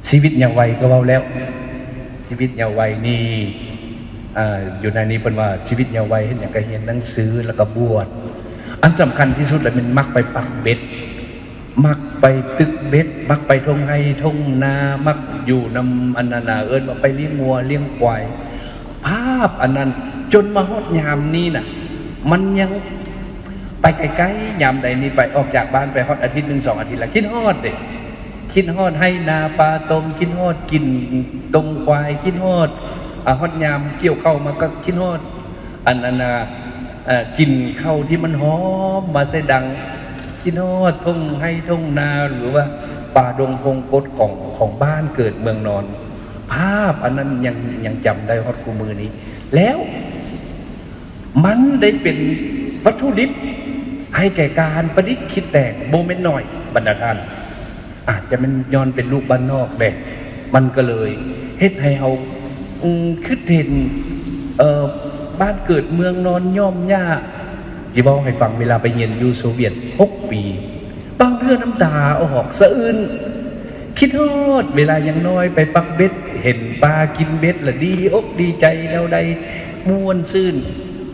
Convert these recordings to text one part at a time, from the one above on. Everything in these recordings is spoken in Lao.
ຊີວິດເຍົາະໄວກໍເວົ້າແລ້ວ ຊີວິດເຍົາະໄວນີ້ ເອີ ຢູ່ໃນນີ້ເພິ່ນວ່າຊີວິດເຍົາະໄວເຮັດຫຍັງ? ກໍຮຽນໜັງສື ແລ້ວກໍບວດ. ອັນສຳຄັນທີ່ສຸດລະແມ່ນມັກໄປປັກເບັດ ມັກໄປຕຶກເບັດ ມັກໄປທົ່ງໄຮ່ທົ່ງນາ ມັກຢູ່ນຳ ອັນນັ້ນນະ ເອີ້ນວ່າໄປລ້ຽງງົວລ້ຽງຄວາຍ. ພາບອັນນັ້ນ ຈົນມາຮອດຍາມນີ້ນະ ມັນຍັງ ໄປໄກໆ ຍາມໃດນີ້ໄປ ອອກຈາກບ້ານໄປຮອດອາທິດໜຶ່ງສອງອາທິດລະ ຄິດຮອດເດ້ ຄິດຮອດໄຮ່ນາປາຕົງ ຄິດຮອດກິ່ນຕົງຄວາຍ ຄິດຮອດ ອາ ຮອດຍາມກ່ຽວເຂົ້າມາກໍຄິດຮອດ ອັນ ອັນ ອາ ເອີ ກິ່ນເຂົ້າທີ່ມັນຫອມມາໃສ່ດັງ ຄິດຮອດທົ່ງໄຮ່ທົ່ງນາ ຫຼືວ່າປ່າດົງພົງກົດຂອງ ຂອງບ້ານເກີດເມືອງນອນ. ພາບອັນນັ້ນຍັງ ຍັງຈຳໄດ້ຮອດຄູ່ມື້ນີ້ ແລ້ວ ມັນໄດ້ເປັນວັດຖຸດິບໃຫ້ແກ່ການປະດິດຄິດແຕ່ງບໍ່ແມ່ນໜ້ອຍ ບັນດາທ່ານ. ອາດຈະແມ່ນຍ້ອນເປັນລູກບ້ານນອກແຫຼະ ມັນກໍເລີຍເຮັດໃຫ້ເຮົາ ອືມ ຄິດເຫັນ ເອີ ບ້ານເກີດເມືອງນອນ ຍ້ອມຫຍ້າ. ຊິເວົ້າໃຫ້ຟັງ ເວລາໄປຮຽນຢູ່ໂຊວຽດຫົກປີ ບາງເທື່ອນ້ຳຕາອອກ ສະອຶ້ນ ຄິດຮອດເວລາຍັງນ້ອຍໄປປັກເບັດ ເຫັນປາກິນເບັດລະດີອົກດີໃຈ ແນວໃດມ່ວນຊື່ນ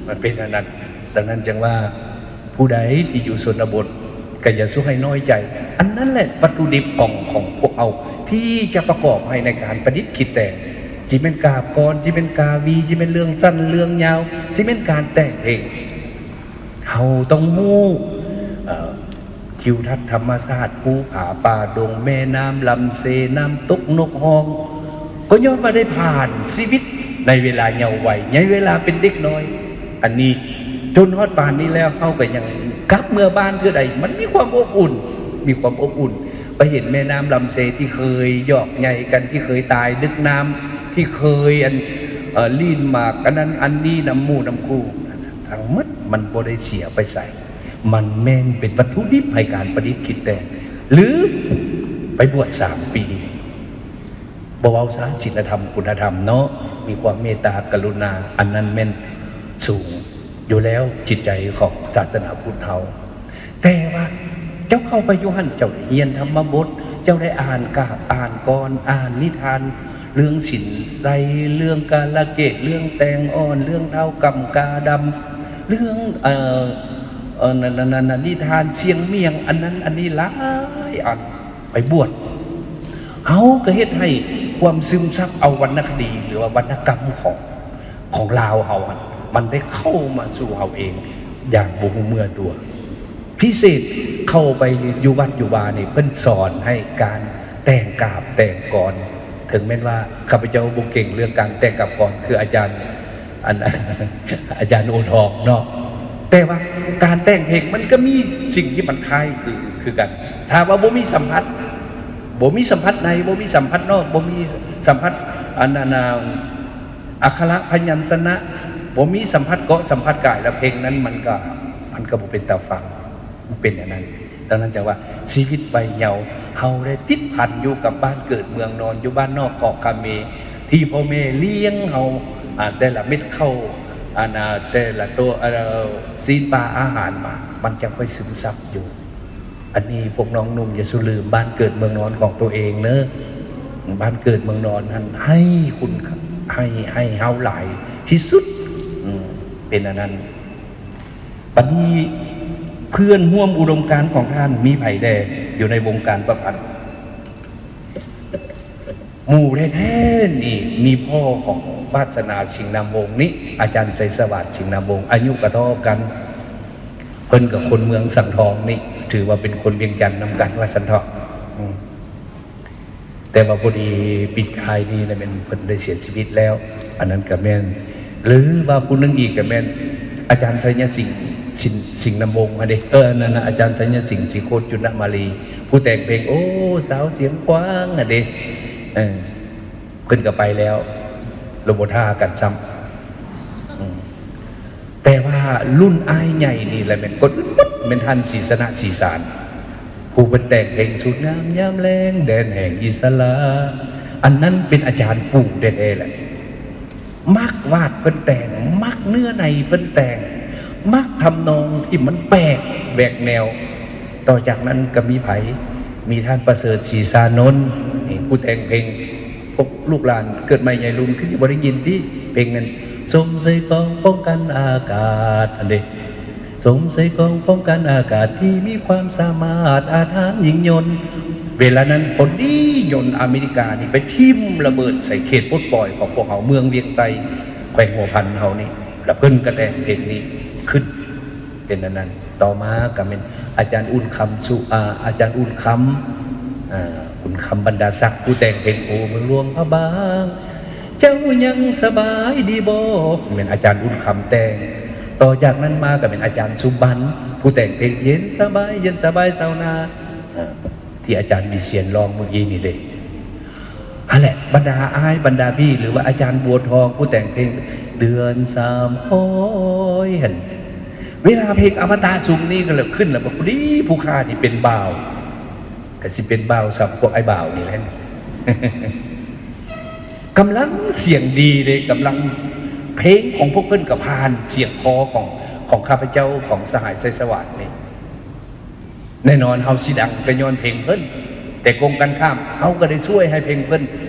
ມັນເປັນອັນນັ້ນ. ດັ່ງນັ້ນຈຶ່ງວ່າ ຜູ້ໃດທີ່ຢູ່ຊົນນະບົດກໍຢ່າສູ່ໃຫ້ນ້ອຍໃຈ. ອັນນັ້ນແຫຼະວັດຖຸດິບຂອງ ຂອງພວກເຮົາທີ່ຈະປະກອບໃຫ້ໃນການປະດິດຄິດແຕ່ງ ຊິແມ່ນກາບກອນ ຊິແມ່ນກາວີ ຊິແມ່ນເລື່ອງສັ້ນເລື່ອງຍາວ ຊິແມ່ນການແຕ່ງເພງ. ເຮົາຕ້ອງຮູ້ ເອີ ທິວທັດທຳມະຊາດ ພູຜາປ່າດົງ ແມ່ນ້ຳລຳເຊ ນ້ຳຕົກ ນົກຮ້ອງ ກໍຍ້ອນວ່າໄດ້ຜ່ານຊີວິດໃນເວລາເຍົາະໄວ ໃນເວລາເປັນເດັກນ້ອຍ. ອັນນີ້ຈົນຮອດປານນີ້ແລ້ວ ເຮົາກໍຍັງກັບເມືອບ້ານເທື່ອໃດ ມັນມີຄວາມອົບອຸ່ນ ມີຄວາມອົບອຸ່ນ ໄປເຫັນແມ່ນ້ຳລຳເຊທີ່ເຄີຍຫຍອກໃຍກັນ ທີ່ເຄີຍຕາຍດຶກນ້ຳ ທີ່ເຄີຍ ອັນ ເອີ ລີ້ນໝາກ ອັນນັ້ນອັນນີ້ນຳໝູ່ນຳຄູ່ ທັງໝົດມັນບໍ່ໄດ້ເສຍໄປໃສ. ມັນແມ່ນເປັນວັດຖຸດິບໃຫ້ການປະດິດຄິດແຕ່ງ ຫຼື ໄປບວດສາມປີ ບໍ່ເວົ້າຊະ ສິນລະທຳ ຄຸນນະທຳເນາະ ມີຄວາມເມດຕາກະລຸນາ ອັນນັ້ນແມ່ນສູງຢູ່ແລ້ວ ຈິດໃຈຂອງສາສະໜາພຸດເຮົາ. ແຕ່ວ່າເຈົ້າເຂົ້າໄປຢູ່ຫັ້ນ ເຈົ້າໄດ້ຮຽນທຳມະບົດ ເຈົ້າໄດ້ອ່ານກາບອ່ານກອນ ອ່ານນິທານ ເລື່ອງສິນໄຊ ເລື່ອງກາລະເກດ ເລື່ອງແຕງອ່ອນ ເລື່ອງທ້າວກຳກາດຳ ເລື່ອງ ເອີ ເອີ ນັ້ນ ນັ້ນ ນັ້ນ ນິທານຊຽງໝ້ຽງ ອັນນັ້ນອັນນີ້ຫຼາຍອັນ ໄປບວດ ເຮົາກໍເຮັດໃຫ້ຄວາມຊຶມຊັບເອົາວັນນະຄະດີ ຫຼືວ່າວັນນະກຳຂອງ ຂອງລາວເຮົາຫັ້ນ ມັນໄດ້ເຂົ້າມາສູ່ເຮົາເອງຢ່າງບໍ່ຮູ້ເມື່ອຕົວ. ພິເສດເຂົ້າໄປຢູ່ວັດຢູ່ວານີ້ ເພິ່ນສອນໃຫ້ການແຕ່ງກາບແຕ່ງກອນ. ເຖິງແມ່ນວ່າຂ້າພະເຈົ້າບໍ່ເກັ່ງເລື່ອງການແຕ່ງກາບກອນ ຄືອາຈານ ອັນ ອາຈານໂອທອງເນາະ ແຕ່ວ່າການແຕ່ງເພງມັນກໍມີສິ່ງທີ່ມັນຄ້າຍຄື ຄືກັນ. ຖ້າວ່າບໍ່ມີສຳຜັດ ບໍ່ມີສຳຜັດໃນ ບໍ່ມີສຳຜັດນອກ ບໍ່ມີສຳຜັດ ອັນ ອັນ ອັກຂະລະພະຍັນຊະນະ ບໍ່ມີສຳຜັດເກາະສຳຜັດກາຍ ແລ້ວເພງນັ້ນມັນກໍ ມັນກໍບໍ່ເປັນຕາຟັງ ມັນເປັນຢ່າງນັ້ນ. ດັ່ງນັ້ນຈັ່ງວ່າ ຊີວິດໄວເຍົາ ເຮົາໄດ້ຕິດພັນຢູ່ກັບບ້ານເກີດເມືອງນອນ ຢູ່ບ້ານນອກຂອບຄາເມ ທີ່ພໍ່ແມ່ລ້ຽງເຮົາ ອາ ແຕ່ລະເມັດເຂົ້າ ອັນ ອາ ແຕ່ລະໂຕ ອາ ຊີ້ນປາອາຫານມາ ມັນຈັ່ງຄ່ອຍຊຶມຊັບຢູ່. ອັນນີ້ພວກນ້ອງໜຸ່ມຢ່າສູ່ລືມບ້ານເກີດເມືອງນອນຂອງໂຕເອງເນີ. ບ້ານເກີດເມືອງນອນຫັ້ນໃຫ້ຄຸນ ໃຫ້ ໃຫ້ເຮົາຫຼາຍທີ່ສຸດ. ອືມ ເປັນອັນນັ້ນ. ບັດນີ້ເພື່ອນຮ່ວມອຸດົມການຂອງທ່ານມີໃຜແດ່ຢູ່ໃນວົງການປະພັນ? ໝູ່ແທ້ໆນີ້ມີພໍ່ຂອງວາດສະໜາ ສິງນາມວົງນີ້ ອາຈານໄຊສະຫວາດ ສິງນາມວົງ ອາຍຸກະທໍ່ກັນ ເພິ່ນກັບຄົນເມືອງສັງທອງນີ້ ຖືວ່າເປັນຄົນວຽງຈັນນຳກັນວ່າຊັ້ນເຖາະ. ອືມ ແຕ່ວ່າພໍດີປີກາຍນີ້ລະແມ່ນເພິ່ນໄດ້ເສຍຊີວິດແລ້ວ ອັນນັ້ນກະແມ່ນ. ຫຼືວ່າຜູ້ໜຶ່ງອີກກະແມ່ນອາຈານໄຊຍະສິງ ສິງ ສິງນຳວົງຫັ້ນເດ ເອີ ອັນນັ້ນນະ ອາຈານໄຊຍະສິງ ສີໂຄດຈຸນະມາລີ ຜູ້ແຕ່ງເພງ ໂອ້ ສາວສຽງກວ້າງຫັ້ນເດ ເອີ ເພິ່ນກໍໄປແລ້ວ ລະບໍ່ຖ້າກັນຊ້ຳ. ອືມ ແຕ່ວ່າລຸ້ນອ້າຍໃຫຍ່ນີ້ລະແມ່ນຄົນອື່ນໝົດ ແມ່ນທ່ານສີຊະນະ ສີສານ ຜູ້ເພິ່ນແຕ່ງເພງສູດງາມຍາມແລງ ແດນແຫ່ງອິດສະຫຼະ ອັນນັ້ນເປັນອາຈານປູ່ແທ້ໆແຫຼະ. ມັກວາດເພິ່ນແຕ່ງ ມັກເນື້ອໃນເພິ່ນແຕ່ງ ມັກທຳນອງທີ່ມັນແປກແຫວກແນວ. ຕໍ່ຈາກນັ້ນກໍມີໃຜ? ມີທ່ານປະເສີດ ສີສານົນ ນີ້ ຜູ້ ຜູ້ແຕ່ງເພງ ພວກລູກຫຼານເກີດໃໝ່ໃຫຍ່ລຸນ ຄືຊິບໍ່ໄດ້ຍິນຕິເພງນັ້ນ ຊົມເຊີຍກອງປ້ອງກັນອາກາດ ອັນເດ້ ຊົມເຊີຍກອງປ້ອງກັນອາກາດທີ່ມີຄວາມສາມາດອາຖານຍິ່ງຍົນ. ເວລານັ້ນພໍດີຍົນອາເມລິການີ້ໄປຖິ້ມລະເບີດໃສ່ເຂດປົດປ່ອຍຂອງພວກເຮົາ ເມືອງວຽງໄຊ ແຂວງຫົວພັນເຮົານີ້ ລະເພິ່ນກໍແຕ່ງເພງນີ້ຂຶ້ນ ເປັນອັນນັ້ນ. ຕໍ່ມາກໍແມ່ນອາຈານອຸ່ນຄຳ ສຸ ອາ ອາຈານອຸ່ນຄຳ ອາ ອຸ່ນຄຳ ບັນດາສັກ ຜູ້ແຕ່ງເພງ ໂອ ເມືອງຫຼວງພະບາງ ເຈົ້າຍັງສະບາຍດີບໍ່ ແມ່ນອາຈານອຸ່ນຄຳແຕ່ງ. ຕໍ່ຈາກນັ້ນມາກໍແມ່ນອາຈານສຸບັນ ຜູ້ແຕ່ງເພງເຢັນສະບາຍ ເຢັນສະບາຍຊາວນາ ອາ ທີ່ອາຈານວິຊຽນຮ້ອງມື້ກີ້ນີ້ເດ້. ຫັ້ນແຫຼະ ບັນດາອ້າຍບັນດາພີ່ ຫຼືວ່າອາຈານບົວທອງ ຜູ້ແຕ່ງເພງເດືອນສາມຮ້ອຍຫັ້ນ ເວລາເພງອະມະຕະຊຸມນີ້ກໍແລ້ວ ຂຶ້ນແລ້ວ ພໍດີຜູ້ຂ້ານີ້ເປັນບ່າວ ກໍຊິເປັນບ່າວສ່ຳພວກອ້າຍບ່າວນີ້ແຫຼະ ກຳລັງສຽງດີເດ້ ກຳລັງ ເພງຂອງພວກເພິ່ນກໍຜ່ານສຽງຄໍຂອງ ຂອງຂ້າພະເຈົ້າ ຂອງສະຫາຍໄຊສະຫວາດນີ້. ແນ່ນອນເຮົາຊິດັງກໍຍ້ອນເພງເພິ່ນ ແຕ່ກົງກັນຂ້າມ ເຮົາກໍໄດ້ຊ່ວຍໃຫ້ເພງເພິ່ນ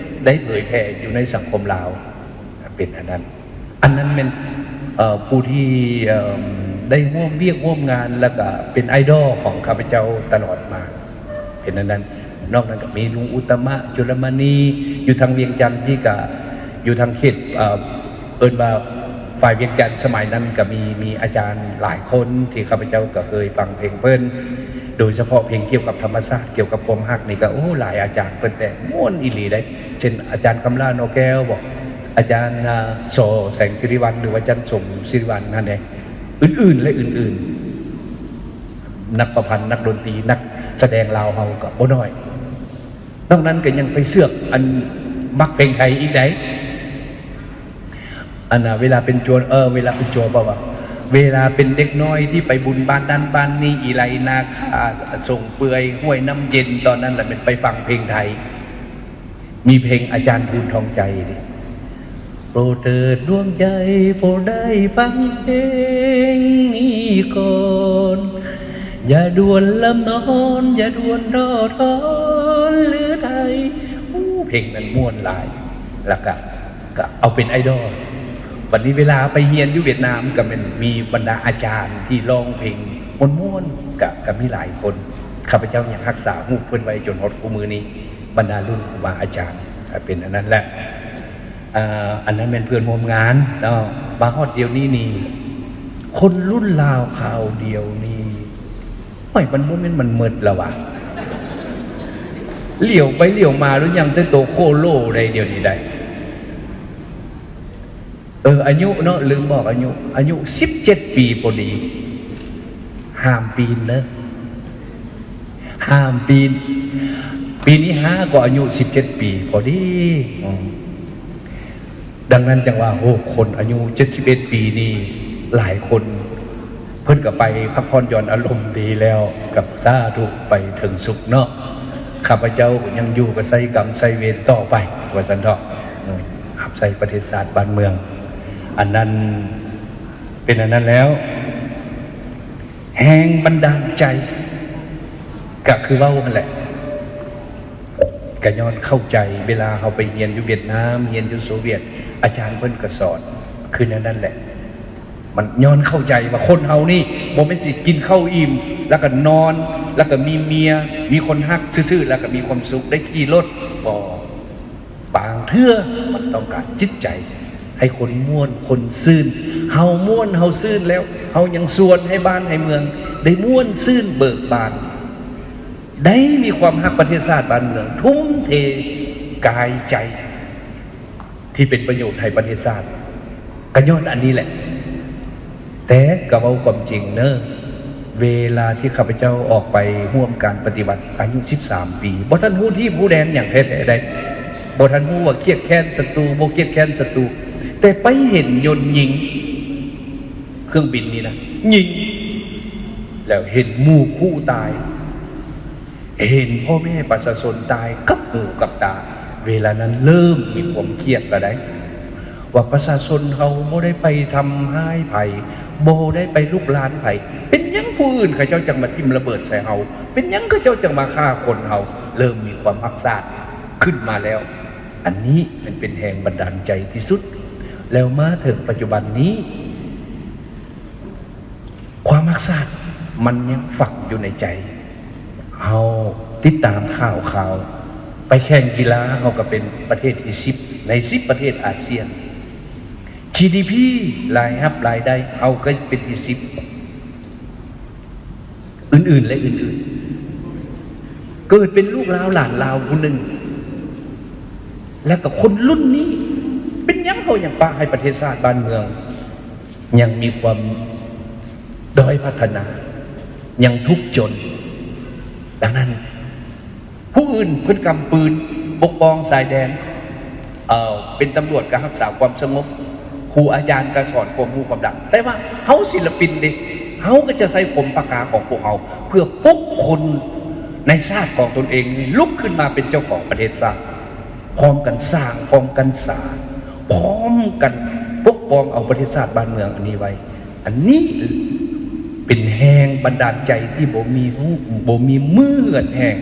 ໄດ້ເຜີຍແຜ່ຢູ່ໃນສັງຄົມລາວ ເປັນອັນນັ້ນ. ອັນນັ້ນແມ່ນ ເອີ ຜູ້ທີ່ ເອີ ໄດ້ຮ່ວມວຽກຮ່ວມງານ ແລ້ວກໍເປັນໄອດອລຂອງຂ້າພະເຈົ້າຕະຫຼອດມາ ເປັນອັນນັ້ນ. ນອກນັ້ນກໍມີລຸງອຸດຕະມະ ຈຸລະມະນີ ຢູ່ທາງວຽງຈັນ ທີ່ກໍຢູ່ທາງເຂດ ເອີ ເອີ້ນວ່າຝ່າຍວຽງຈັນສະໄໝນັ້ນກໍມີ ມີອາຈານຫຼາຍຄົນທີ່ຂ້າພະເຈົ້າກໍເຄີຍຟັງເພງເພິ່ນ ໂດຍສະເພາະເພງກ່ຽວກັບທຳມະຊາດ ກ່ຽວກັບຄວາມຮັກນີ້ກໍ ໂອ້ ຫຼາຍອາຈານເພິ່ນແຕ່ງມ່ວນອີ່ຫຼີເດ້ ເຊັ່ນ ອາຈານຄຳຫຼ້າ ໜໍ່ແກ້ວບໍ ອາຈານ ອາ ສໍ ແສງສິລິວັນ ຫຼືວ່າຈັນສົມ ສິລິວັນຫັ້ນເດ້ ອື່ນໆ ແລະ ອື່ນໆ ນັກປະພັນ ນັກດົນຕີ ນັກສະແດງລາວເຮົາກໍບໍ່ນ້ອຍ. ນອກນັ້ນກໍຍັງໄປເຊືອກອັນມັກເພງໄທອີກໃດ໋ ອັນນ່າ ເວລາເປັນຈົວ ເອີ ເວລາເປັນຈົວ ເວົ້າວ່າ ເວລາເປັນເດັກນ້ອຍທີ່ໄປບຸນບ້ານນັ້ນບ້ານນີ້ ອີ່ໄລນາຄາ ສົງເປືອຍ ຫ້ວຍນ້ຳເຢັນ ຕອນນັ້ນລະແມ່ນໄປຟັງເພງໄທ ມີເພງອາຈານພູນທອງໃຈເດ້ ໂປຣດເທີດດວງໃຈ ໂປດໄດ້ຟັງເພງນີ້ກ່ອນ ຢ່າດ່ວນລຳນອນ ຢ່າດ່ວນທໍ້ຖອນລືໄທ. ໂອ້ ເພງນັ້ນມ່ວນຫຼາຍ ແລ້ວກະ ກະເອົາເປັນໄອດອລ. ບັດນີ້ເວລາໄປຮຽນຢູ່ຫວຽດນາມ ກະແມ່ນມີບັນດາອາຈານທີ່ຮ້ອງເພງມ່ວນໆ ກະ ກະມີຫຼາຍຄົນ. ຂ້າພະເຈົ້າຍັງຮັກສາຮູບເພິ່ນໄວ້ຈົນຮອດຄູ່ມື້ນີ້ ບັນດາລຸ້ນຄູບາອາຈານ ກະເປັນອັນນັ້ນແຫຼະ. ອາ ອັນນັ້ນແມ່ນເພື່ອນຮ່ວມງານເນາະ ມາຮອດດຽວນີ້ນີ້ ຄົນລຸ້ນລາວຄາວດຽວນີ້ ໂອ້ຍ ມັນບໍ່ແມ່ນມັນໝົດລະຫວາ ຫຼຽວໄປຫຼຽວມາແລ້ວຍັງແຕ່ໂຕໂຄໂລໄດ໋ ດຽວນີ້ໄດ໋. ເອີ ອາຍຸເນາະ ລືມບອກອາຍຸ ອາຍຸສິບເຈັດປີພໍດີ ຫ້າມປີນເດີ ຫ້າມປີນ ປີນີ້ຫ້າກໍອາຍຸສິບເຈັດປີພໍດີ. ອືມ ດັ່ງນັ້ນຈັ່ງວ່າ ໂອ້ ຄົນອາຍຸເຈັດສິບເອັດປີນີ້ຫຼາຍຄົນ ເພິ່ນກໍໄປພັກຜ່ອນຢ່ອນອາລົມດີແລ້ວ ກັບສາທຸໄປເຖິງສຸກເນາະ. ຂ້າພະເຈົ້າຍັງຢູ່ກໍໃຊ້ກຳໃຊ້ເວນຕໍ່ໄປ ວ່າຊັ້ນເຖາະ ເອີ ຮັບໃຊ້ປະເທດຊາດບ້ານເມືອງ. ອັນນັ້ນເປັນອັນນັ້ນແລ້ວ ແຮງບັນດານໃຈ ກະຄືເວົ້າຫັ້ນແຫຼະ ກະຍ້ອນເຂົ້າໃຈ ເວລາເຮົາໄປຮຽນຢູ່ຫວຽດນາມ ຮຽນຢູ່ໂຊວຽດ ອາຈານເພິ່ນກະສອນ ຄືແນວນັ້ນແຫຼະ. ມັນຍ້ອນເຂົ້າໃຈວ່າຄົນເຮົານີ້ບໍ່ແມ່ນຊິກິນເຂົ້າອີ່ມ ແລ້ວກະນອນ ແລ້ວກະມີເມຍ ມີຄົນຮັກຊື່ໆ ແລ້ວກະມີຄວາມສຸກ ໄດ້ຂີ່ລົດ ບໍ່. ບາງເທື່ອມັນຕ້ອງການຈິດໃຈໃຫ້ຄົນມ່ວນຄົນຊື່ນ. ເຮົາມ່ວນເຮົາຊື່ນແລ້ວ ເຮົາຍັງຊວນໃຫ້ບ້ານໃຫ້ເມືອງໄດ້ມ່ວນຊື່ນເບີກບານ ໄດ້ມີຄວາມຮັກປະເທດຊາດບ້ານເມືອງ ທຸ່ມເທກາຍໃຈ ທີ່ເປັນປະໂຫຍດໃຫ້ປະເທດຊາດ ກະຍ້ອນອັນນີ້ແຫຼະ. ແຕ່ກະເວົ້າຄວາມຈິງເນີ ເວລາທີ່ຂ້າພະເຈົ້າອອກໄປຮ່ວມການປະຕິບັດອາຍຸສິບສາມປີ ບໍ່ທັນຮູ້ທີ່ຮູ້ແດນຫຍັງແທ້ໆໃດ໋ ບໍ່ທັນຮູ້ວ່າຄຽດແຄ້ນສັດຕູ ບໍ່ຄຽດແຄ້ນສັດຕູ ແຕ່ໄປເຫັນຍົນຍິງ ເຄື່ອງບິນນີ້ນະ ຍິງ ແລ້ວເຫັນໝູ່ຄູ່ຕາຍ ເຫັນພໍ່ແມ່ປະຊາຊົນຕາຍກັບຫູກັບຕາ ເວລານັ້ນເລີ່ມມີຄວາມຄຽດລະໄດ໋ ວ່າປະຊາຊົນເຮົາບໍ່ໄດ້ໄປທຳຮ້າຍໃຜ ບໍ່ໄດ້ໄປລຸກລານໃຜ ເປັນຫຍັງຜູ້ອື່ນເຂົາເຈົ້າຈັ່ງມາຖິ້ມລະເບີດໃສ່ເຮົາ ເປັນຫຍັງເຂົາເຈົ້າຈັ່ງມາຂ້າຄົນເຮົາ ເລີ່ມມີຄວາມຮັກຊາດ ຂຶ້ນມາແລ້ວ. ອັນນີ້ມັນເປັນແຮງບັນດານໃຈທີ່ສຸດ. ແລ້ວມາເຖິງປັດຈຸບັນນີ້ ຄວາມຮັກຊາດມັນຍັງຝັງຢູ່ໃນໃຈ. ເຮົາຕິດຕາມຂ່າວຄາວ ໄປແຂ່ງກິລາ ເຮົາກໍເປັນປະເທດທີສິບ ໃນສິບປະເທດອາຊຽນ. ຈີດີພີ ລາຍຮັບລາຍໄດ້ ເຮົາກໍເປັນທີສິບ ອື່ນໆ ແລະ ອື່ນໆ. ເກີດເປັນລູກລາວຫຼານລາວຜູ້ໜຶ່ງ ແລະ ກໍຄົນລຸ້ນນີ້ ເປັນຫຍັງເຮົາຍັງປະໃຫ້ປະເທດຊາດບ້ານເມືອງ ຍັງມີຄວາມດ້ອຍພັດທະນາ ຍັງທຸກຈົນ. ດັ່ງນັ້ນ ຜູ້ອື່ນເພິ່ນກຳປືນປົກປ້ອງຊາຍແດນ ເອີ ເປັນຕຳຫຼວດກໍຮັກສາຄວາມສະຫງົບ, ຄູອາຈານກໍສອນຄວາມຮູ້ຄວາມດັງ. ແຕ່ວ່າເຮົາສິນລະປິນເດ ເຮົາກໍຈະໃຊ້ຂົມປາກກາຂອງພວກເຮົາ ເພື່ອປຸກຄົນໃນຊາດຂອງຕົນເອງນີ້ລຸກຂຶ້ນມາເປັນເຈົ້າຂອງປະເທດຊາດ. ພ້ອມກັນສ້າງ, ພ້ອມກັນສານ, ພ້ອມກັນປົກປ້ອງເອົາປະເທດຊາດບ້ານເມືອງອັນນີ້ໄວ້. ອັນນີ້ເປັນແຮງບັນດານໃຈທີ່ບໍ່ມີຮູ້, ບໍ່ມີມື້ເຫືອດແຫ້ງ,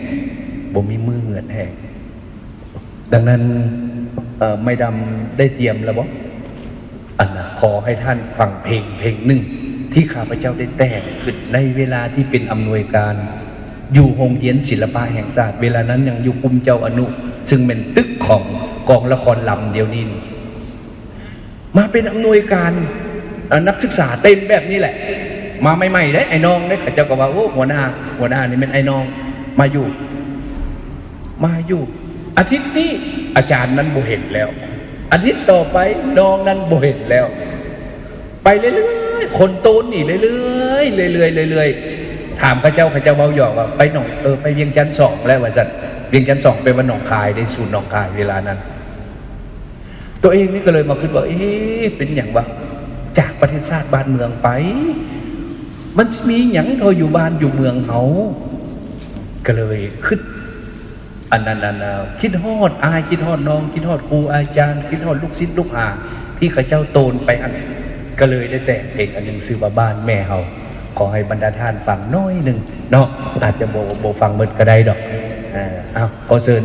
ບໍ່ມີມື້ເຫືອດແຫ້ງ. ດັ່ງນັ້ນ, ເອີ, ໄມ້ດຳໄດ້ຕຽມແລ້ວບໍ່? ອັນນ່າ, ຂໍໃຫ້ທ່ານຟັງເພງເພງໜຶ່ງ ທີ່ຂ້າພະເຈົ້າໄດ້ແຕ່ງຂຶ້ນໃນເວລາທີ່ເປັນອຳນວຍການ ຢູ່ໂຮງຮຽນສິລະປະແຫ່ງຊາດ, ເວລານັ້ນຍັງຢູ່ກຸ່ມເຈົ້າອະນຸ ຊຶ່ງແມ່ນຕຶກຂອງກອງລະຄອນລຳດຽວນີ້. ມາເປັນອຳນວຍການ, ເອີ, ນັກສຶກສາເຕັມແບບນີ້ແຫຼະ. ມາໃໝ່ໆເດ້, ໄອ້ນ້ອງເດ້, ເຂົາເຈົ້າກໍວ່າ, ໂອ້, ຫົວໜ້າ, ຫົວໜ້ານີ້ແມ່ນໄອ້ນ້ອງ. ມາຢູ່, ມາຢູ່. ອາທິດນີ້ອາຈານນັ້ນບໍ່ເຫັນແລ້ວ, ອາທິດຕໍ່ໄປນ້ອງນັ້ນບໍ່ເຫັນແລ້ວ. ໄປເລື້ອຍໆ, ຄົນໂຕນໜີເລື້ອຍໆ, ເລື້ອຍໆ, ເລື້ອຍໆ. ຖາມເຂົາເຈົ້າ, ເຂົາເຈົ້າເວົ້າຫຍອກວ່າ ໄປໜອງ, ເອີ, ໄປວຽງຈັນສອງແລ້ວວ່າຊັ້ນ. ວຽງຈັນສອງແປວ່າໜອງຄາຍເດ້, ສູນໜອງຄາຍເວລານັ້ນ. ຕົວເອງນີ້ກໍເລີຍມາຄິດວ່າ, ເອ, ເປັນຫຍັງວະ? ຈາກປະເທດຊາດບ້ານເມືອງໄປ, ມັນຊິມີຫຍັງເທົ່າຢູ່ບ້ານຢູ່ເມືອງເຮົາ? ກໍເລີຍຄິດ ອັນນັ້ນ, ອັນ, ຄິດຮອດອ້າຍ, ຄິດຮອດນ້ອງ, ຄິດຮອດຄູອາຈານ, ຄິດຮອດລູກສິດລູກຫາທີ່ເຂົາເຈົ້າໂຕນໄປຫັ້ນ, ກໍເລີຍໄດ້ແຕ່ງເພງອັນໜຶ່ງ ຊື່ວ່າ ບ້ານແມ່ເຮົາ. ຂໍໃຫ້ບັນດາທ່ານຟັງໜ້ອຍໜຶ່ງເນາະ, ອາດຈະບໍ່, ບໍ່ຟັງໝົດກໍໄດ້ດອກ. ເອົາ, ຂໍເຊີນ.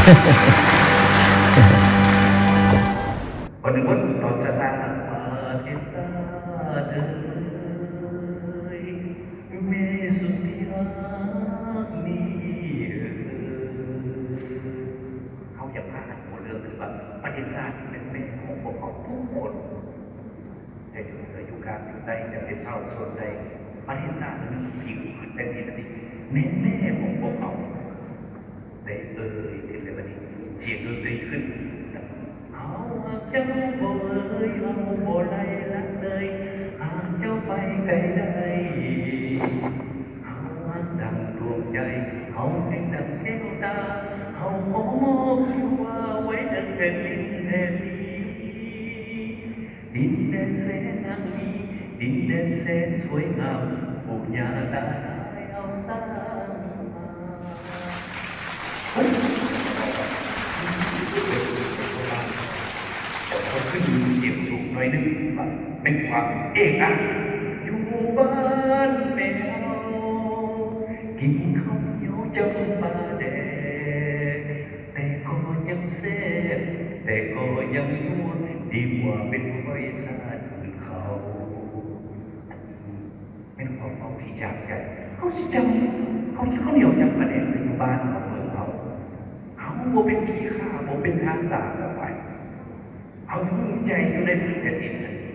ຄົນໜຶ່ງຄົນຕອບຊ້າໆ ປະເທດຊາດເອີຍ ແມ່ສຸດທີ່ຮັກນີ້ເອີຍ. ເຮົາຢາກພາກັນໂອ້ເລື່ອງຄືວ່າ ປະເທດຊາດແມ່ນແມ່ຂອງພວກເຮົາທຸກຄົນ. ຈະຢູ່ເໜືອ ຢູ່ກາງ ຢູ່ໃຕ້ ຈະເປັນເຜົ່າຊົນໃດ ປະເທດຊາດໜຶ່ງ ຜິວແຜ່ນດິນອັນນີ້ແມ່ນແມ່ຂອງພວກເຮົາ ໄດ້ເອີຍເປັນແບບນີ້ ສຽງດົນຕີຂຶ້ນ ເຮົາຮັກເຈົ້າບໍ່ເອີຍ ເຮົາບໍ່ໄດ້ລະເລີຍ ຫາກເຈົ້າໄປໄກໄດ້ ເຮົາຮັກດັ່ງດວງໃຈ ເຮົາແຮງດັ່ງແກ້ວຕາ ເຮົາຂໍມອບຊື່ວ່າ ໄວ້ເຖິງແຜ່ນດິນແຜ່ນນີ້. ດິນແດນແສນຮັ່ງມີ ດິນແດນແສນສວຍງາມ ປູ່ຍ່າຕາຍາຍເຮົາສ້າງມາ. ເຮົາຂຶ້ນສຽງສູງໜ້ອຍໜຶ່ງວ່າ ແມ່ນຄວາມເອກອັກ ຢູ່ບ້ານແມ່ເຮົາ ກິນເຂົ້າໜຽວຈຳປາແດກ ແຕ່ກໍຍັງແຊບ ແຕ່ກໍຍັງນົວ ດີກວ່າເປັນຫອຍຊາດອື່ນເຂົາ. ແມ່ນຄວາມເວົ້າທີ່ຈາກໃຈ. ເຮົາຊິຈຳ ເຮົາຈະເຂົ້າໜຽວຈຳປາແດກໄປຢູ່ບ້ານເຮົາເມືອງເຮົາ. ເຮົາບໍ່ເປັນຂີ້ຂ້າ ບໍ່ເປັນທາດສາບຕໍ່ໄປ. ເຮົາພູມໃຈຢູ່ໃນພື້ນແຜ່ນດິນອັນນີ້.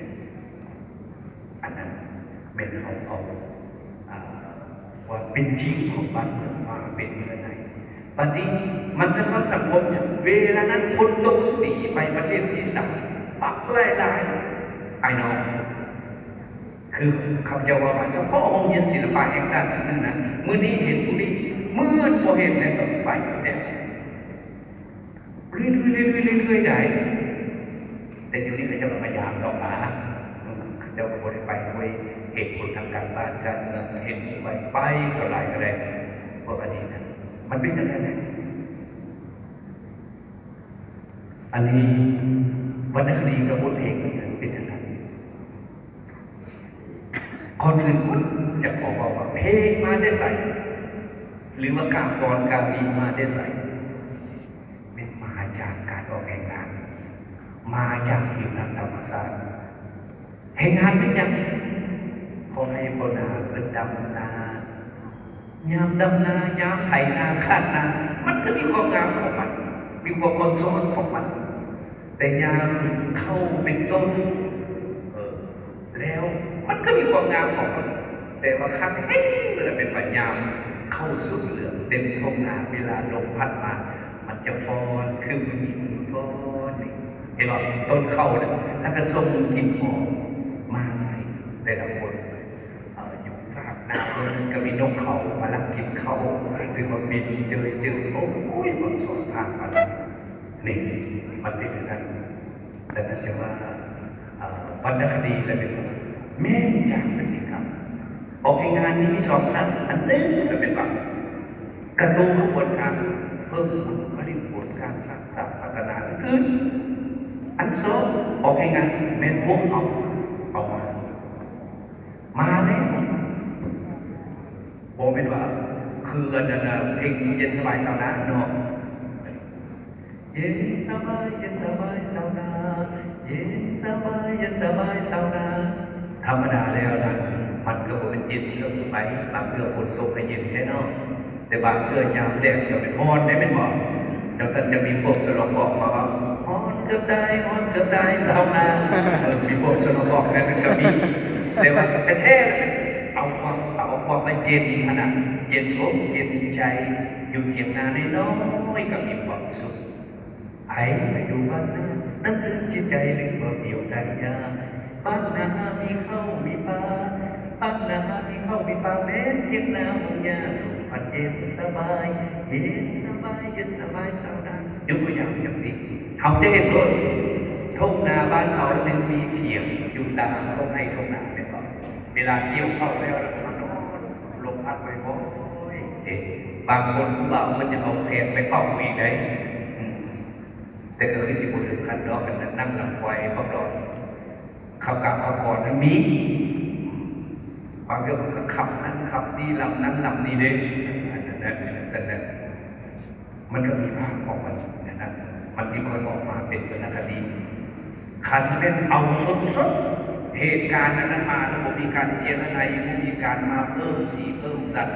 ອັນນັ້ນແມ່ນເຮົາເອົາ ອ່າ ຄວາມເປັນຈິງຂອງບ້ານເມືອງມາເປັນເນື້ອໃນ. ບັດນີ້ມັນສະທ້ອນສັງຄົມຫຍັງ? ເວລານັ້ນຄົນຕົກໜີໄປປະເທດທີສາມ ບັກຫຼາຍໆ ອ້າຍນ້ອງ. ຄືຂ້າພະເຈົ້າເວົ້າມາສະເພາະໂຮງຮຽນສິລະປະແຫ່ງຊາດຊື່ໆນະ, ມື້ນີ້ເຫັນຜູ້ນີ້ ມື້ອື່ນບໍ່ເຫັນແລ້ວກໍໄປແລ້ວ. ເລື້ອຍໆ ເລື້ອຍໆ ເລື້ອຍໆ ໄດ້. ແຕ່ດຽວນີ້ເຂົາເຈົ້າກໍມາຢາມດອກຫຼາ, ເຂົາເຈົ້າກໍບໍ່ໄດ້ໄປດ້ວຍເຫດຜົນທາງການບ້ານການເມືອງ, ເຫັນໄປ ໄປສ່ວນຫຼາຍກໍໄດ້. ພວກອັນນີ້ນະ ມັນເປັນຈັ່ງໃດແຫຼະ? ອັນນີ້ວັນນະຄະດີກັບບົດເພງເປັນຈັ່ງໃດ? ກ່ອນອື່ນໝົດ ຢາກຂໍເວົ້າວ່າເພງມາແຕ່ໃສ ຫຼືວ່າກາບກອນກາລີມາແຕ່ໃສ? ແມ່ນມາຈາກການອອກແຮງງານ, ມາຈາກຜິວໜັງທຳມະຊາດ. ແຮງງານເປັນຫຍັງ? ເພາະໄຮ່ເພາະນາເພິ່ນດຳນາ, ຍາມດຳນາ ຍາມໄຖນາ ຄາດນາ ມັນກໍມີຄວາມງາມຂອງມັນ, ມີຄວາມອ່ອນຊ້ອນຂອງມັນ. ແຕ່ຍາມເຂົ້າເປັນຕົ້ນ ເອີ ແລ້ວມັນກໍມີຄວາມງາມຂອງມັນ, ແຕ່ວ່າຄັກແຮງລະແມ່ນວ່າຍາມເຂົ້າສຸກເຫຼືອງເຕັມທົ່ງນາ ເວລາລົມພັດມາ ມັນຈະຟ້ອນ ຄືມີໝູນຟ້ອນນີ້ ເຫັນບໍ່? ຕົ້ນເຂົ້ານະ ແລ້ວກໍສົ່ງກິ່ນຫອມມາໃສ່ແຕ່ລະຄົນ. ເອີ ຢູ່ຟາກໜ້າເພິ່ນກໍມີນົກເຂົາມາລັກກິນເຂົ້າ ຫຼືວ່າບິນເຈີຍໆ ໂອ້ຍ ບາງສ່ວນພາກມັນ ນີ້ ມັນເປັນຈັ່ງນັ້ນ. ດັ່ງນັ້ນຈຶ່ງວ່າ ເອີ ວັນນະຄະດີລະເປັນ ແມ່ນຈາກພຶດຕິກຳ. ອອກແຮງງານນີ້ມີສອງຊັ້ນ, ອັນໜຶ່ງລະເປັນວ່າ ກະຕຸ້ນຂະບວນການເພີ່ມບຸນຜະລິດຜົນ ການສ້າງສານພັດທະນາອື່ນໆ. ອັນສອງ ອອກແຮງງານແມ່ນພວກເຮົາເອົາມາ ມາແລ້ວ ບໍ່ແມ່ນວ່າຄືອັນນັ້ນນະ ເພງເຢັນສະບາຍຊາວນາເນາະ. ເຢັນສະບາຍ ເຢັນສະບາຍຊາວນາ ເຢັນສະບາຍ ເຢັນສະບາຍຊາວນາ. ທຳມະດາແລ້ວນະ ມັນກໍບໍ່ແມ່ນເຢັນສະເໝີໄປ, ບາງເທື່ອຝົນຕົກກໍເຢັນແທ້ເນາະ. ແຕ່ບາງເທື່ອຍາມແດດກໍແມ່ນຮ້ອນໄດ້ແມ່ນບໍ່? ຈັ່ງຊັ້ນຈະມີພວກສະຫຼອງກອກມາວ່າ ຮ້ອນເກືອບຕາຍ ຮ້ອນເກືອບຕາຍຊາວນາ. ເອີ ມີພວກສະຫຼອງກອກແນວນັ້ນກໍມີ. ແຕ່ວ່າແທ້ໆແລ້ວເອົາຄວາມ ເອົາຄວາມວ່າເຢັນຫັ້ນນະ ເຢັນອົກເຢັນໃຈ ຢູ່ຖຽງນານ້ອຍໆກໍມີຄວາມສຸກ. ໃຜມາຢູ່ບ້ານນາ ນັ້ນຊື່ນຈິດໃຈ ຫຼືວ່າມີໂອກາດຍາມ ບ້ານນາມີເຂົ້າມີປາ ບ້ານນາມີເຂົ້າມີປາ ແມ່ນທ່ຽງນາຂອງຍາ ລົມພັດເຢັນສະບາຍ ເຢັນສະບາຍ ເຢັນສະບາຍຊາວນາ. ຍົກຕົວຢ່າງຈັ່ງຊີ້ ເຮົາຈະເຫັນໂລດ ທົ່ງນາບ້ານເຮົາແມ່ນມີຖຽງຢູ່ຕາມທົ່ງໄຮ່ທົ່ງນາແມ່ນບໍ່? ເວລາກ່ຽວເຂົ້າແລ້ວ ແລ້ວກໍມານອນ ລົມພັດບໍ່ອຍໆ ເດ້. ບາງຄົນຜູ້ບ່າວເພິ່ນຍັງເອົາແຄນໄປເປົ່າອີກໄດ໋. ອືມ ແຕ່ກໍຄືຊິບໍ່ເຖິງຂັ້ນດອກ ອັນນັ້ນນຳລຳໄປປອບດອກ ເຂົ້າກາບເຂົ້າກອນນັ້ນມີ ບາງເທື່ອເພິ່ນກໍຂັບນັ້ນຂັບນີ້ ລຳນັ້ນລຳນີ້ເດ້ ອັນນັ້ນ ອັນນັ້ນ ອັນນັ້ນ. ມັນກໍມີພາບຂອງມັນນັ້ນນະ ມັນຈຶ່ງຄ່ອຍອອກມາເປັນວັນນະຄະດີ. ຄັນແມ່ນເອົາສົດໆ ເຫດການອັນນັ້ນມາ ແລ້ວບໍ່ມີການເຈຍລະໄນ ບໍ່ມີການມາເພີ່ມສີເພີ່ມສັນ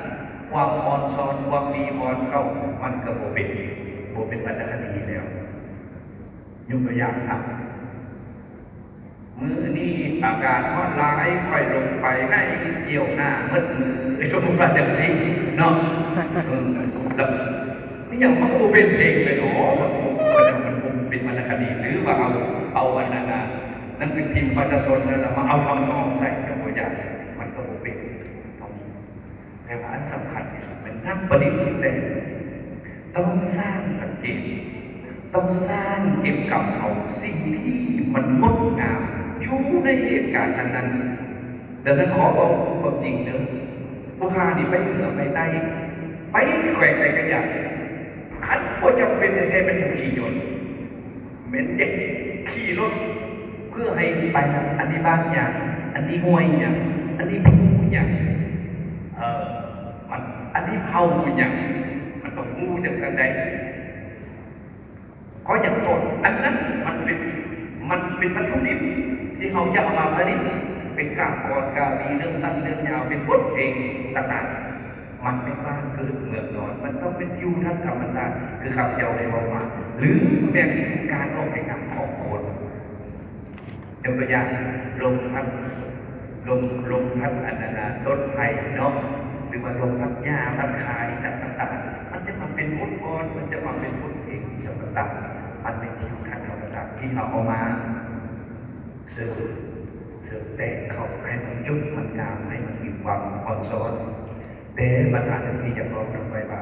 ຄວາມອ່ອນຊອນ ຄວາມມີອ່ອນເຂົ້າ ມັນກໍບໍ່ເປັນ ບໍ່ເປັນວັນນະຄະດີແລ້ວ. ຍົກຕົວຢ່າງນະ ມື້ນີ້ອາກາດຮ້ອນຫຼາຍ ຂ້ອຍລົງໄປໃຫ້ກ່ຽວໜ້າໝົດມື້ ສົມມຸດວ່າຈັ່ງຊີ້ເນາະ ເອີ ແລ້ວມີຫຍັງມັນກໍບໍ່ເປັນເພງເລີຍເນາະ ມັນຄົງເປັນວັນນະຄະດີ ຫຼືວ່າເອົາ ເອົາອັນນັ້ນນະ ໜັງສືພິມປະຊາຊົນນັ້ນລະມາເອົາທຳນອງໃສ່ ຍົກຕົວຢ່າງ ມັນກໍບໍ່ເປັນ ເຮົາມີ ແຕ່ວ່າອັນສຳຄັນທີ່ສຸດແມ່ນນັກປະດິດທີ່ແຕ່ງ ຕ້ອງຊ່າງສັງເກດ ຕ້ອງຊ່າງເກັບກຳເອົາສິ່ງທີ່ມັນງົດງາມຢູ່ໃນເຫດການນັ້ນໆ. ດັ່ງນັ້ນຂໍເວົ້າຄວາມຈິງເດີ ຜູ້ຂ້ານີ້ໄປເໜືອໄປໃຕ້ ໄປແຂວງໃດກໍຢ່າ ຄັນບໍ່ຈຳເປັນແທ້ໆ ແມ່ນຜູ້ຂີ່ຍົນ ແມ່ນຢາກຂີ່ລົດເພື່ອໃຫ້ໄປ ອັນນີ້ບ້ານຫຍັງ ອັນນີ້ຫ້ວຍຫຍັງ ອັນນີ້ພູຫຍັງ ເອີ ມັນ ອັນນີ້ເຜົ່າຫຍັງ ມັນຕ້ອງຮູ້ຈັ່ງຊັ້ນໃດ ເພາະຫຍັງ ເພາະອັນນັ້ນມັນເປັນ ມັນເປັນວັດຖຸດິບທີ່ເຮົາຈະເອົາມາຜະລິດ ເປັນກ້າມກອນກາວີ ເລື່ອງສັ້ນເລື່ອງຍາວ ເປັນບົດເພງຕ່າງໆ. ມັນແມ່ນບ້ານເກີດເມືອງນອນ ມັນຕ້ອງເປັນທິວທັດທຳມະຊາດ ຄືຂ້າພະເຈົ້າໄດ້ເວົ້າມາ ຫຼືແມ່ນການອອກແນວນຳຂອງຄົນ ຍົກຕົວຢ່າງ ລົມພັດ ລົມ ລົມພັດອັນນັ້ນນະ ຕົ້ນໄຜ່ເນາະ ຫຼືວ່າລົມພັດຫຍ້າພັດຄາອີ່ສັງຕ່າງໆ ມັນຈະມາເປັນບົດກອນ ມັນຈະມາເປັນບົດເພງອີ່ສັງຕ່າງໆ ມັນເປັນທິວທັດທຳມະຊາດທີ່ເຮົາເອົາມາເສີມ ເສີມແຕ່ງເຂົ້າໃຫ້ມັນຈົບ ມັນງາມ ໃຫ້ມັນມີຄວາມອ່ອນຊອນ. ແຕ່ບັນຫາໜຶ່ງທີ່ຢາກເວົ້ານຳໄວ້ວ່າ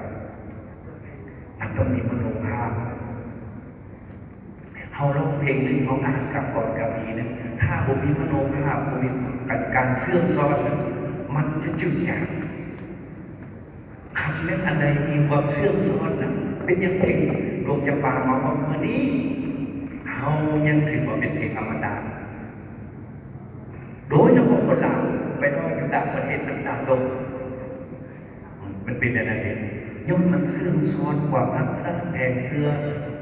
ມັນຕ້ອງມີມະໂນພາບ. ເຮົາຮ້ອງເພງໜຶ່ງ ເຮົາອ່ານກຳກອນກະບີໜຶ່ງ ຖ້າບໍ່ມີມະໂນພາບ ບໍ່ມີການ ການເຊື່ອງຊ້ອນ ມັນຈະຈືດຈາງ. ຄັນແມ່ນອັນໃດມີຄວາມເຊື່ອງຊ້ອນນະ ເປັນຫຍັງເພງດວງຈຳປາມາຮອດມື້ນີ້ ເຮົາຍັງຖືວ່າເປັນເພງອະມະຕະ. ໂດຍສະເພາະຄົນລາວໄປຮ້ອງຢູ່ຕ່າງປະເທດ ນ້ຳຕາຕົກ ມັນເປັນແນວນັ້ນເດ ຍ້ອນມັນເຊື່ອງຊ້ອນຄວາມຮັກສັກແພງເຊື່ອ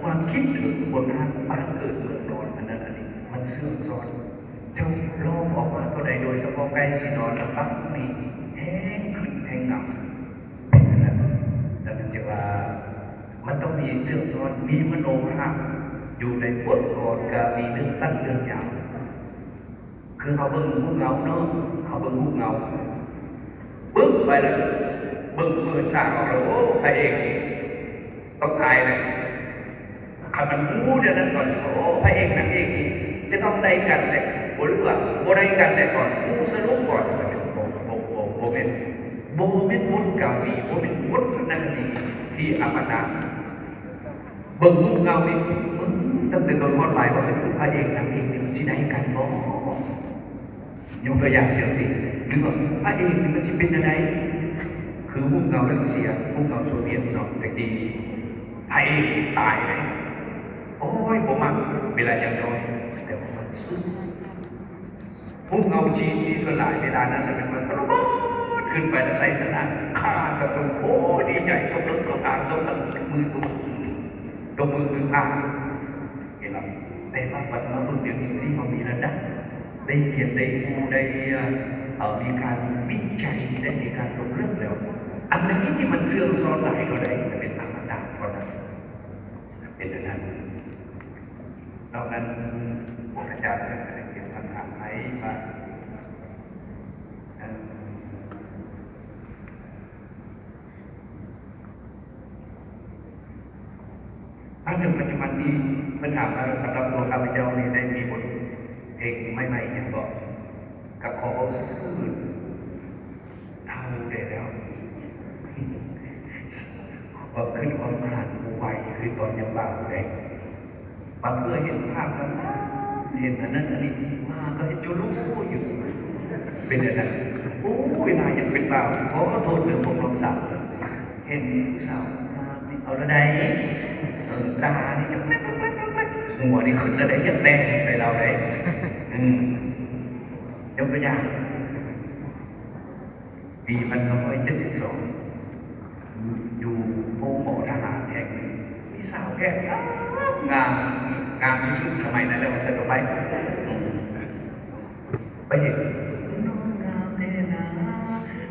ຄວາມຄິດເຖິງຄົນຮັກບ້ານເກີດເມືອງນອນ ອັນນັ້ນອັນນີ້ ມັນເຊື່ອງຊ້ອນ. ເຈົ້າຮ້ອງອອກມາເທົ່າໃດ ໂດຍສະເພາະໃກ້ຊິນອນລະຟັງນີ້ ແຮງຂຶ້ນແຮງງາມ ເປັນອັນນັ້ນ. ດັ່ງນັ້ນຈຶ່ງວ່າ ມັນຕ້ອງມີເຊື່ອງຊ້ອນ ມີມະໂນພາບ ຢູ່ໃນບົດກອນກະວີເລື່ອງສັ້ນເລື່ອງຍາວ. ຄືເຮົາເບິ່ງຮູບເງົາເນາະ ເຮົາເບິ່ງຮູບເງົາ ປຶບໄປແລ້ວ ເບິ່ງເປີດສາກອອກແລ້ວ ໂອ້ ພະເອກນີ້ຕ້ອງຕາຍແລ້ວ. ຄັນມັນຮູ້ແນວນັ້ນກ່ອນ ໂອ້ ພະເອກນາງເອກນີ້ຈະຕ້ອງໄດ້ກັນແຫຼະ ບໍ່ ຫຼືວ່າບໍ່ໄດ້ກັນແຫຼະ ກ່ອນ ຮູ້ສະຫຼຸບກ່ອນ ບໍ່ ບໍ່ ບໍ່ ບໍ່ແມ່ນ ບໍ່ແມ່ນບົດກາວີ ບໍ່ແມ່ນບົດວັນນະຄະດີທີ່ອະມະຕະ. ເບິ່ງຮູບເງົານີ້ ເບິ່ງຕັ້ງແຕ່ຕົ້ນຮອດປາຍ ວ່າ ເອີ ພະເອກນາງເອກນີ້ມັນຊິໄດ້ກັນບໍ່? ຍົກຕົວຢ່າງຈັ່ງຊີ້ ຫຼືວ່າພະເອກນີ້ມັນຊິເປັນແນວໃດ? ຄືຮູບເງົາຣັດເຊຍ ຮູບເງົາໂຊວຽດເນາະ ແຕ່ກີ້ ພະເອກຕາຍເດ້ ໂອ້ຍ ບໍ່ມັກເວລາຍັງນ້ອຍ ແຕ່ວ່າມັນສຸດ. ພວກເງົາຈີນນີ້ສ່ວນຫຼາຍເວລານັ້ນລະແມ່ນວ່າ ປະລະບາດ ຂຶ້ນໄປລະໄຊຊະນະ ຂ້າສັດຕູ ໂອ້ ດີໃຈ ຕົບເລິກຕົບອາງ ຕົບມື ຕົບມື ຕົບມື ມືພາ ເຫັນບໍ່? ແຕ່ວ່າບັດມາເບິ່ງດຽວນີ້ ທີ່ເຮົາມີລະດັບ ໄດ້ຮຽນ ໄດ້ຮູ້ ໄດ້ ເອີ ມີການວິໄຈ ໄດ້ມີການຕົບເລິກແລ້ວ ອັນໃດທີ່ມັນເຊື່ອງຊ້ອນຫຼາຍເທົ່າໃດ ມັນເປັນອະມະຕະເທົ່ານັ້ນ. ເປັນແນວນັ້ນ. ນອກນັ້ນ ອາຈານເພິ່ນກໍໄດ້ເປັນຄຳຖາມໃຫ້ວ່າ ເອີ ມາເຖິງປັດຈຸບັນນີ້ ເພິ່ນຖາມວ່າ ສຳລັບຕົວຂ້າພະເຈົ້ານີ້ ໄດ້ມີບົດເພງໃໝ່ໆຫຍັງບໍ່? ກໍຂໍເວົ້າຊື່ໆ ເຖົ້າແດ່ແລ້ວ ຄວາມຄິດຄວາມອ່ານບໍ່ໄວຄືຕອນຍັງບ່າວເດ້. ບາງເທື່ອເຫັນພາບງາມໆ ເຫັນອັນນັ້ນອັນນີ້ ມາກໍເຮັດໂຈໂລຢູ່ ເປັນແນວນັ້ນ. ໂອ້ ເວລາຍັງເປັນບ່າວ ຂໍໂທດເດີພວກນ້ອງສາວ ເຫັນຜູ້ສາວງາມນີ້ ເອົາລະໃດ ເອີ ຕານີ້ຈະແປັກໆໆ ຫົວນີ້ຂຶ້ນລະໃດ ຢາກແຕ່ງໃສ່ລາວໃດ. ອືມ ຍົກຕົວຢ່າງ ປີພັນເກົ້າຮ້ອຍເຈັດສິບສອງ ຢູ່ໂຮງໝໍທະຫານແຫ່ງໜຶ່ງ ມີສາວແກ້ມງາມ ງາມທີ່ສຸດສະໄໝນັ້ນແຫຼະ ວ່າຊັ້ນເຖາະ ໄປ ອືມ ໄປເຫັນ ນ້ອງງາມແທ້ນາ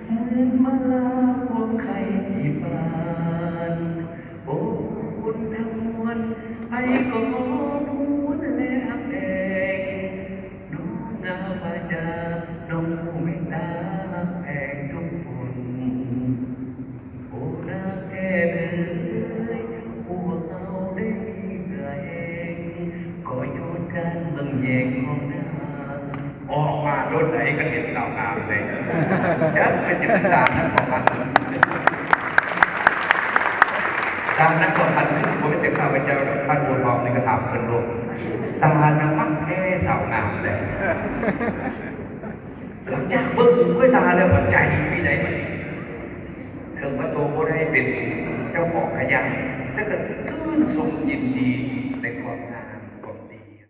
ເໝືອນມາລາພວງໄຂ່ທີ່ບານ ໂອ້ ຄົນທັງມວນ ໃຜກໍຮອບຫວນແລະຮັກແພງ ນ້ອງງາມມາຈາກ ນ້ອງເມດຕາຮັກແພງທຸກຄົນ ໂອ້ ນາງແກ້ມເອີຍ ພວກເຮົາໄດ້ມີເຫື່ອແຮງ ກໍຍ້ອນການເບິ່ງແຍງຂອງນາງ ອອກມາໂລດໃດ ຄັນເຫັນສາວງາມເລີຍ ຈັກເປັນຫຍັງ ຕານາງກໍພັນ ຕານາງກໍພັນ ຄືຊິບໍ່ແມ່ນແຕ່ຂ້າພະເຈົ້າດອກ ທ່ານໂອທອງນີ້ກໍຖາມເພິ່ນໂລດ ຕານາງມັກແທ້ສາວງາມແຫຼະ. ຫຼັງຈາກເບິ່ງດ້ວຍຕາແລ້ວ ມັນໃຈມີໃດບັດນີ້ ເຖິງວ່າໂຕບໍ່ໄດ້ເປັນເຈົ້າຂອງກະຢ່າງ ແຕ່ກໍຊື່ນຊົມຍິນດີ